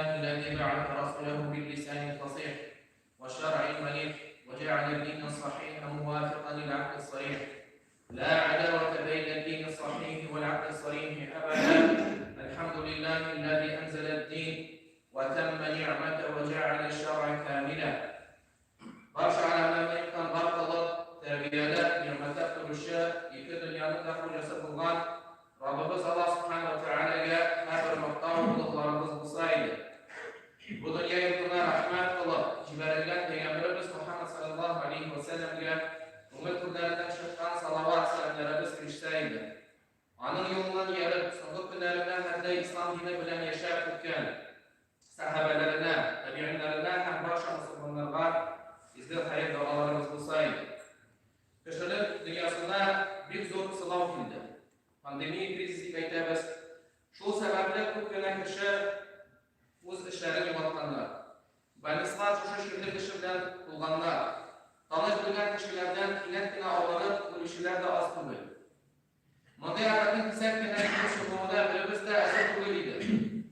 لله الذي بعث رسوله باللسان الفصيح والشرع المليح وجعل الدين الصحيح موافقا للعقل الصريح. لا عداوة بين الدين الصحيح والعقل الصريح أبدا. الحمد لله الذي أنزل الدين وتم نعمته وجعل الشرع كاملا. Барча галәмнәрне юктан бар кылып, тәрбияләп, нигъмәтләп торучы, ике дөньяның да хуҗасы булган Раббыбыз Аллаһ Субхана ва Тәгаләгә һәрбер мактау, олугларыбыз булса иде. Бу дөнья йортына рәхмәт кылып, җибәрелгән пәйгамбәребез Мухаммад саллаллаһу алейһи ва сәлләмгә күңел түрләреннән чыккан салават, сәламнәребез ирешсә иде. Аның юлыннан ияреп, соңгы көннәренә хәтле ислам дине белән яшәп үткән сәхабәләренә, табигыйннарына һәм барча мөселманнарга изге хәер догаларыбыз булса иде. Кешелек дөньясына бик зур сынау килде. Пандемия, кризис дип әйтәбез. Шул сәбәпле күп кенә кеше үз эшләрен югалтканнар. Больницалар шушы чирле кеше белән тулганнар. Таныш белгән кешеләрдән кинәт кенә авырып үлүчеләр дә аз түгел. Мондый афәтнең кисәк кенә килеп чыгуына беребез дә әзер түгел иде.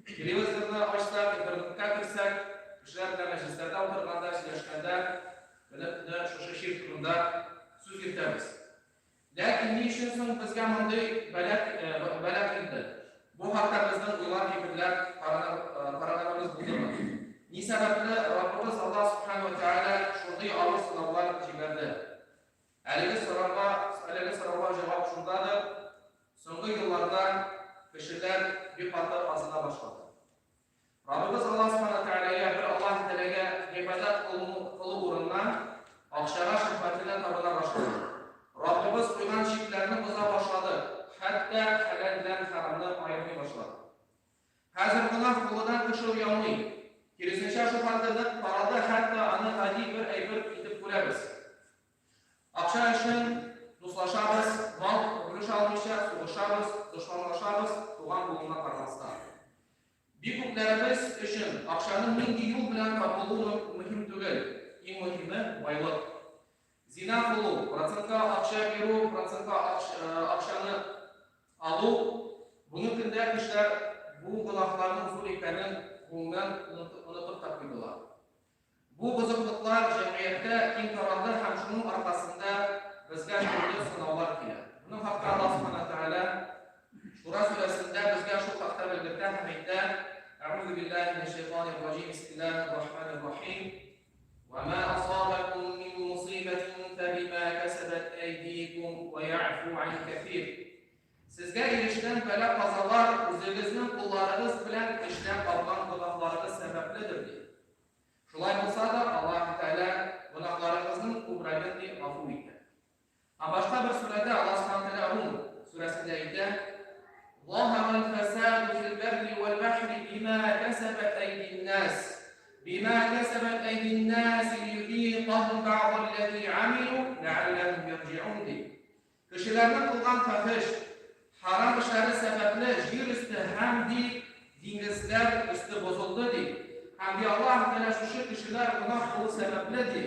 Телевизорны ачсак, интернетка керсәк, кешеләр белән мәҗлесләрдә утырганда, сөйләшкәндә, көне-төне шушы чир турында сүз йөртәбез. Ләкин ни өчен соң безгә мондый бәла, бәла килде? Бу хакта безнең уйлар, фикерләр, караганыбыз булдымы? Ни сәбәпле Раббыбыз Аллаһ Субхану ва Тәгалә шундый авыр сынаулар җибәрде? Әлеге сорауга, әлеге сорауга җавап шундадыр, соңгы елларда кешеләр бик каты азына башлады. Раббыбыз Аллаһ Субхана Тәгаләгә, бер Аллаһ Тәгаләгә гыйбадәт кылу, кылу урынына акчага, шөһрәтенә табына башлады. Раббыбыз куйган чикләрне боза башлады, хәтта хәләл белән хәрамны аермый башлады. Хәзер гөнаһ кылудан кеше оялмый. Киресенчә, шул хәтле нык таралды, хәтта аны гади бер әйбер итеп күрәбез. Акча өчен дуслашабыз, мал бүлешә алмыйча сугышабыз, дошманлашабыз, туган булуына карамастан. Бик күпләребез өчен акчаның нинди юл белән табылуы мөһим түгел, иң мөһиме, байлык. Зина кылу, процентка акча бирү, процентка акчаны алу, бүгенге көндә кешеләр бу гөнаһларның зур икәнен гомумән онытып та куйдылар. Бу бозыклыклар җәмгыятьтә киң таралды һәм шуның аркасында безгә төрле сынаулар килә. Моның хакта Аллаһ Субхана Тәгалә Шура сүрәсендә безгә шул хакта белгертә һәм әйтә: Әгъузу биллаһи минәш шайтанир раҗим, бисмиллаһир рахманир рахим. Ва ма асабакум мин мусыйбәтин фәбима кәсәбәт әйдикум ва яъфу ан кәсир. Сезгә ирешкән бәла-казалар үзегезнең кулларыгыз белән эшләп алган гөнаһларыгыз сәбәпледер, ди. Шулай булса да, Аллаһ Тәгалә гөнаһларыгызның күбрәген, ди, гафу итә. Ә башка бер сүрәдә Аллаһ Субхану Тәгалә Рум сүрәсендә әйтә: "Заһарал фасаду фил барри вал бахри бима касабат айдин нас бима касабат айдин нас лиюзикахум бa'даллази амилу ләалләһум ярҗиун" ди. Кешеләрнең кылган фәхеш, харам эшләре сәбәпле җир өсте һәм ди диңгезләр өсте бозылды ди. Һәм ди Аллаһ Тәгалә шушы кешеләр гөнаһ кылу сәбәпле ди,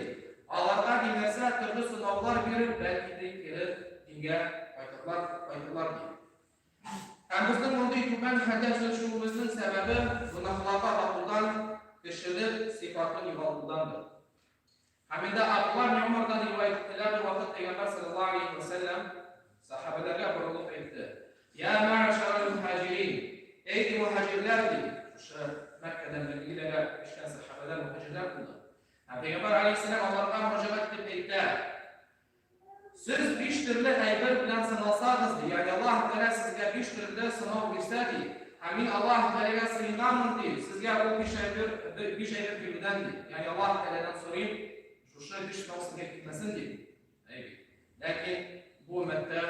аларга ди нәрсә төрле сынаулар биреп, бәлки ди кире дингә кайтырлар, кайтырлар ди. Һәм безнең мондый түбән хәлдә төшүебезнең сәбәбе гөнаһларга батудан, кешелек сыйфатын югалтудандыр. Һәм инде Абдулла ибн Умардан риваять ителә, бер вакыт Пәйгамбәр саллаллаһу алейһи вә сәлләм сәхабәләргә борылып әйтте: "Я мәгъшәрәл муһаҗирин, эй ди муһаҗирләр ди, шушы Мәккәдән Мәдинәгә күчкән сәхабәләр муһаҗирләр булды. Һәм Пәйгамбәр алейһиссәлам аларга мөрәҗәгать итеп әйтә: Сез биш төрле әйбер белән сыналсагыз, ди, ягъни Аллаһ Тәгалә сезгә биш төрле сынау бирсә, ди, һәм мин Аллаһ Тәгаләгә сыенамын, ди, сезгә ул биш әйбер, биш әйбер бирүдән, ди. Ягъни Аллаһ Тәгаләдән сорыйм, шушы биш сынау сезгә килмәсен, ди. Әй бит. Ләкин бу өммәттә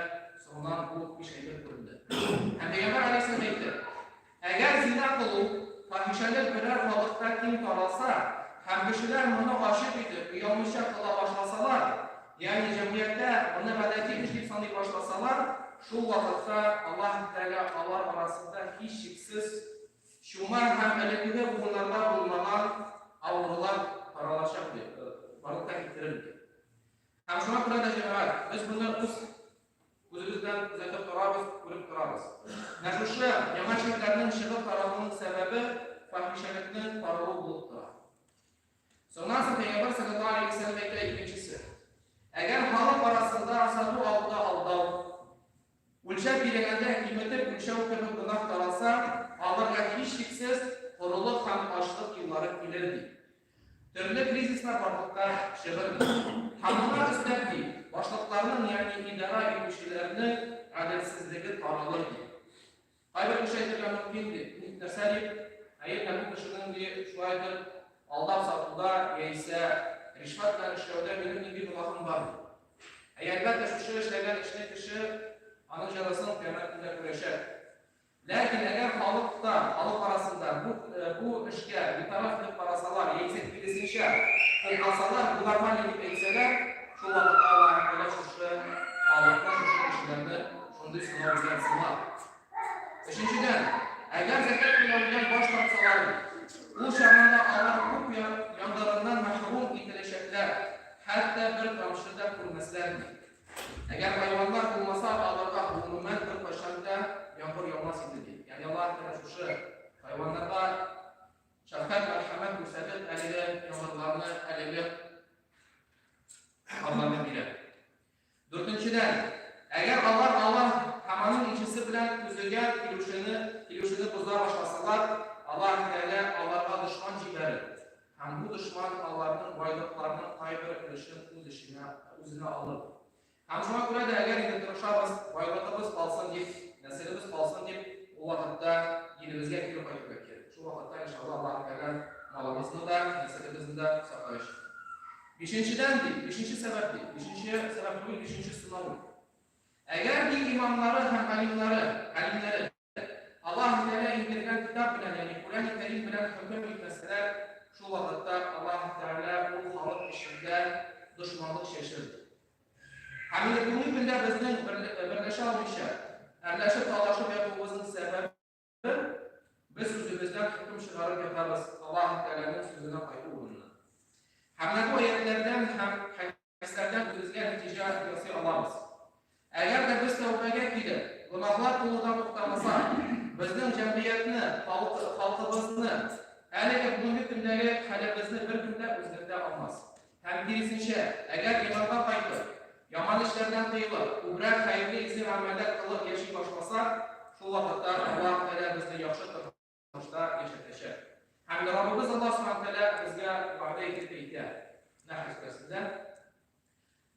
соңыннан бу биш әйбер күренде. Һәм Пәйгамбәр алейһиссәлам әйтте: Әгәр зина кылу, фахишәлек берәр халыкта киң таралса һәм кешеләр моны ачык итеп, оялмыйча кыла башласалар, ягъни җәмгыятьтә моны гадәти эш дип саный башласалар, шул вакытта Аллаһ Тәгалә алар арасында һичшиксез чума һәм элеккеге буыннарда булмаган авырулар таралачак дип, барлыкка китерер ди. Һәм шуңа күрә дә, җәмәгать, без моны үз Күзебез белән күзәтеп торабыз, күреп торабыз. Менә шушы яңа чирләрнең чыгып таралуының сәбәбе фахишәлекнең таралуы булып тора. Соңыннан соң Пәйгамбәр саллаллаһу алейһи ва сәлләм әйтә икенчесе. Әгәр халык арасында сату алуда алдау, үлчәп биргәндә киметеп үлчәү кебек гөнаһ таралса, аларга һичшиксез корылык һәм ачлык еллары килер ди. Төрле кризислар барлыкка чыгыр ди. Һәм моңа өстәп ди, башлыкларның, ягъни идарә итүчеләрнең гаделсезлеге таралыр ди. Кайбер кеше әйтергә мөмкин, ди, ник нәрсә дип, әйе, менә бу кешенең, ди, шулай итеп, алдап сатуда яисә ришвәт белән эшләүдә минем нинди гөнаһым бар, ди. Әйе, әлбәттә, шушы эшләгән эшне кеше аның җәзасын кыямәт көндә күрәчәк. Ләкин әгәр халыкта, халык арасында бу, бу эшкә битараф итеп карасалар, яисә киресенчә, хупласалар, бу нормально дип әйтсәләр, шул вакытта Аллаһ Тәгалә шушы халыкны, шушы кешеләрне Шундый сынау белән сынар. Өченчедән, әгәр зәкят түләүдән баш тартсалар, ул чагында алар күп яңгырыннан мәхрүм ителәчәкләр, хәтта бер тамчы да күрмәсләр ди. Әгәр хайваннар булмаса, аларга гомумән беркайчан да яңгыр яумас иде ди. Ягъни Аллаһ Тәгалә шушы хайваннарга шәфкать, мәрхәмәт күрсәтеп, әлеге яңгырларны, әлеге карларны бирә. Дүртенчедән, әгәр алар Аллаһ һәм аның илчесе белән төзелгән килешүне, килешүне боза башласалар, Аллаһ Тәгалә аларга дошман җибәрер, һәм бу дошман аларның байлыкларының кайбер өлешен үз эченә, үзенә алыр. Һәм шуңа күрә дә, әгәр инде тырышабыз, байлыгыбыз калсын дип, нәселебез калсын дип, ул вакытта динебезгә кире кайтырга кирәк. Шул вакытта, иншалла, Аллаһ Тәгалә малыбызны да, нәселебезне дә саклаячак. Бишенчедән, ди, бишенче сәбәп, ди, бишенче сәбәп түгел, бишенче сынау. Әгәр дин имамнары һәм галимнәре, галимнәре Аллаһ Тәгалә иңдергән китап белән, ягъни Коръән Кәрим белән хөкем итмәсәләр, шул вакытта Аллаһ Тәгалә ул халык эчендә дошманлык чәчер. Һәм инде бүгенге көндә безнең берләшә алмыйча, әрләшеп, талашып ятуыбызның сәбәбе Без үзебездән хөкем чыгарып ятабыз Аллаһ Тәгаләнең сүзенә кайту урынына. Һәм менә бу аятьләрдән һәм хәдисләрдән үзебезгә нәтиҗә ясый алабыз. Әгәр дә без тәүбәгә килеп, гөнаһлар кылудан туктамасак, безнең җәмгыятьне, халкыбызны, әлеге бүгенге көндәге хәлебезне беркем дә үзгәртә алмас. Һәм киресенчә, әгәр иманга кайтып, яман эшләрдән тыелып, күбрәк хәерле изге гамәлләр кылып яши башласак, шул вакытта Аллаһ Тәгалә безне яхшы тормышта яшәтәчәк. Һәм Раббыбыз Аллаһ Субхану Тәгалә безгә вәгъдә итеп әйтә. Нәхл сүрәсендә: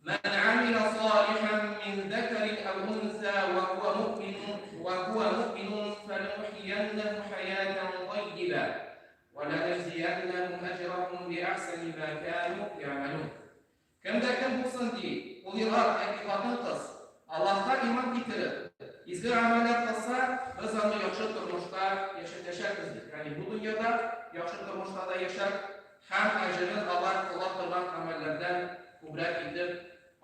Ман амила салихан мин закарин ау унса ва хуа муъминун ва хуа муъминун фаланухияннаху хаятан таййиба Вә ләнәҗзияннәһүм әҗрәһүм биәхсәни мә кәнү йәгъмәлүн. Кем дә кем булсын ди, ул ир-ат яки хатын-кыз, Аллаһка иман китереп, изге гамәлләр кылса, без аны яхшы тормышта яшәтәчәкбез ди. Ягъни бу дөньяда яхшы тормышта да яшәр һәм әҗерен алар кыла торган гамәлләрдән күбрәк итеп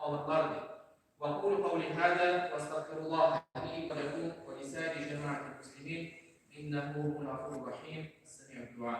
алырлар ди. Вәкулу каули һаза вәстәгъфируллаһа ли вә ләкум вә лисаири җәмәгатил мөслимин иннәһу һуәл гафурур рахим, әс-сәми'уд дуа.